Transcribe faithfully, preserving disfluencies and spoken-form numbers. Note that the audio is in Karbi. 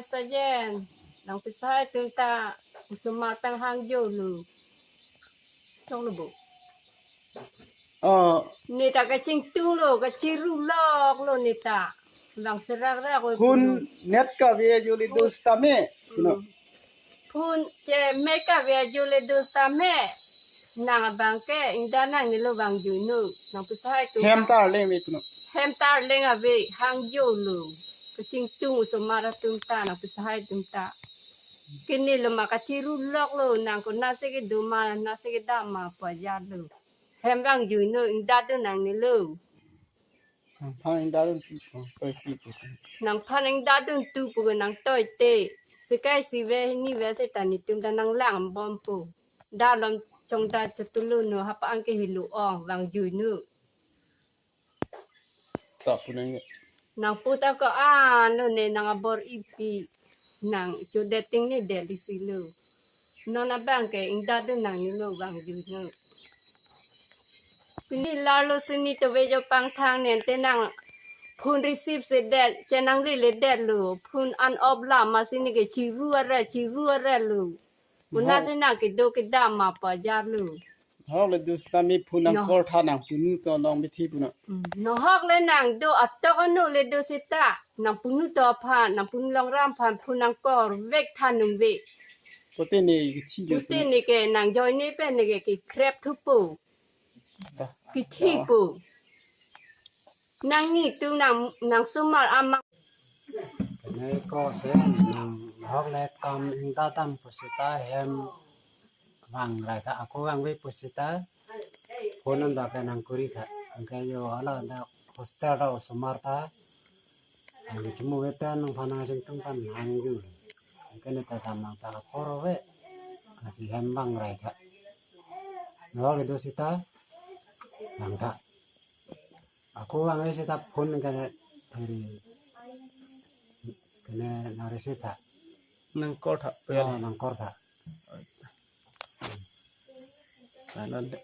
Sajen, nang pisahai atum ta osomar pen hangjo lo. Chong lo bo. Oh, Ne ta kachingtung lo, kachirulok lo ne ta. Bang serak rak oi phun pulo. Net kave ajo le do sitame. Puno. Hmm. Phun che me kave ajo le do sitame. Nang abang ke ingda nangne lo vangjuinut. Nang pisahai atum. Hem ta arleng ave puno. Hem ta arleng ave hangjo lo. Kachingtung osomar atum ta, nang pisahai atum ta. Kene lo ma kachirulok lo, nang konatsi kedo ma, natsi kedam ma pu ajat lo. Hem vangjuinut, ingda dun nangne lo. Nangphan ingda dun tu pu, toi ti pu. Nangphan ingda dun tu pu nang toi te. Sekai si ve, hini ve seta netum ta nanglang bom pu. Da lom chongda chotulu no hapa angke helu ong vangjuinut. Ta pu nang. Nang pu ta ko-an lo ne nang abor ipi. Nang chodet ting ne det isi lo. Non abang ke ingda dun nangne lo vangjuinut. Pini larlo suni to vejo pangthang nente nang phun receive sedet, chenang lele det lo. Phun an op la ma sini ke chiru are, chiru are lo. Konatsi nang kedo kedam ma pu ajat lo. Hok le do sitame phun nang No. Kor tha nang punu to long bithi puno. Hmm. Nohok le nang do atok anu le do seta. Nang punu to aphan, nang punu longram aphan, phun nang kor vek tha nung ve. Pute ne kithi le Pute puno. Ne ke nang joine pen ne ke kikrep thupo. Bah. Kithi po. Nang ni tu nang, nang osomar amang. Kene ko se nang hok le kam ingda dam pu seta hem vang rai tha, ako vang ve pu seta. Phun an da ke nang kuri tha. Angke yo hala da hostel ra osomar ta. Ang chemu ve pen nangphan nang sing tung pan hangju. Angke ne ta dam nang ta ako ro ve. Lasi hem vang rai tha. Nohok le do seta. Vang tha. Ako vang isi ta phun kene hari kene nang receive tha. Nang kor tha, Oh, puyal. Nang kor tha. Ano de.